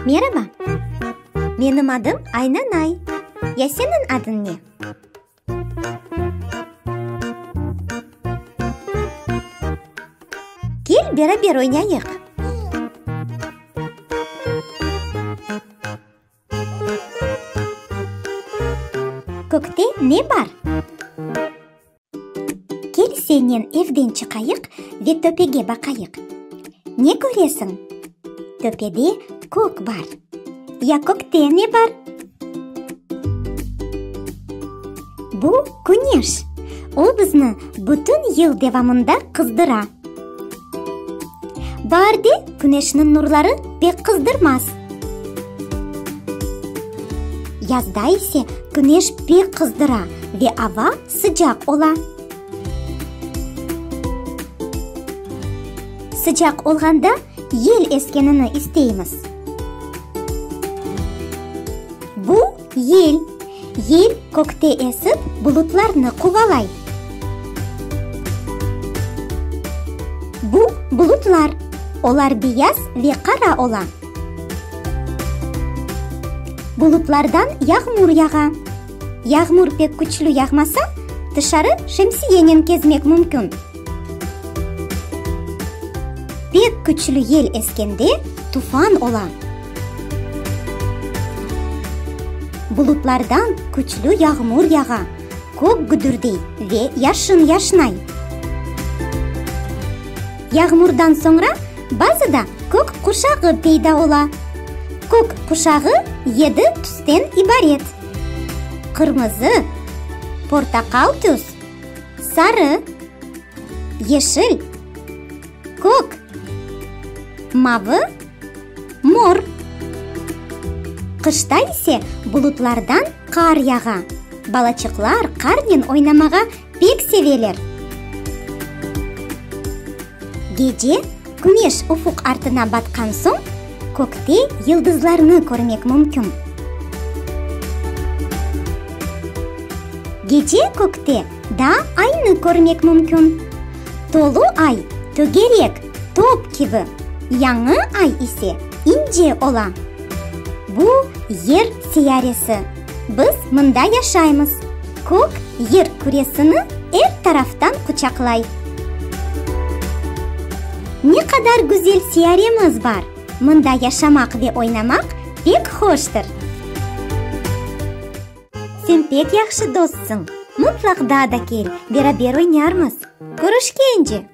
Meraba! Menim adım Aynanay. Ya seniñ adıñ ne? Kel, beraber oynayıq! Kökte ne bar? Kel sennen evden çıqayıq ve töpege baqayıq. Ne köresiñ? Töpede kök bar. Ya kökte ne bar? Bu küneş. O bizni bütün yıl devamında qızdıra. Baarde küneşniñ nurları pek qızdırmaz. Yazda ise küneş pek qızdıra ve ava sıcaq ola. Sıcaq olğanda yel eskenini isteymiz. Bu yel. Yel kökte esip, bulutlarnı quvalay. Bu bulutlar. Olar beyaz ve qara ola. Bulutlardan yağmur yağa. Yağmur pek küçlü yağmasa, tışarı şemsiyenen kezmek mümkün. Pek küçlü yel eskende tufan ola. Bulutlardan küçlü yağmur yağa, kök güdürdey ve yaşın yaşnay. Yağmurdan soñra bazıda kök quşağı peyda ola. Kök quşağı yedi tüsten ibaret, qırmızı, portaqal tüs, sarı, yeşil, kök, mavı, mor. Qışta ise bulutlardan qar yağa. Balaçıqlar qarnen oynamağa pek seveler. Gece küneş ufuq artına batqan soñ, kökte yıldızlarnı körmek mümkün. Gece kökte daa aynı körmek mümkün. Tolu ay tögerek, top kibi, yañı ay ise ince ola. Bu, Yer seyyaresi. Biz mında yaşaymız. Kök yer küresini er taraftan quçaqlay. Ne qadar güzel seyyaremiz bar! Mında yaşamaq ve oynamaq pek hoştır. Sen pek yahşı dostsıñ. Mıtlaq daa da kel, beraber oynarmız. Körüşkence!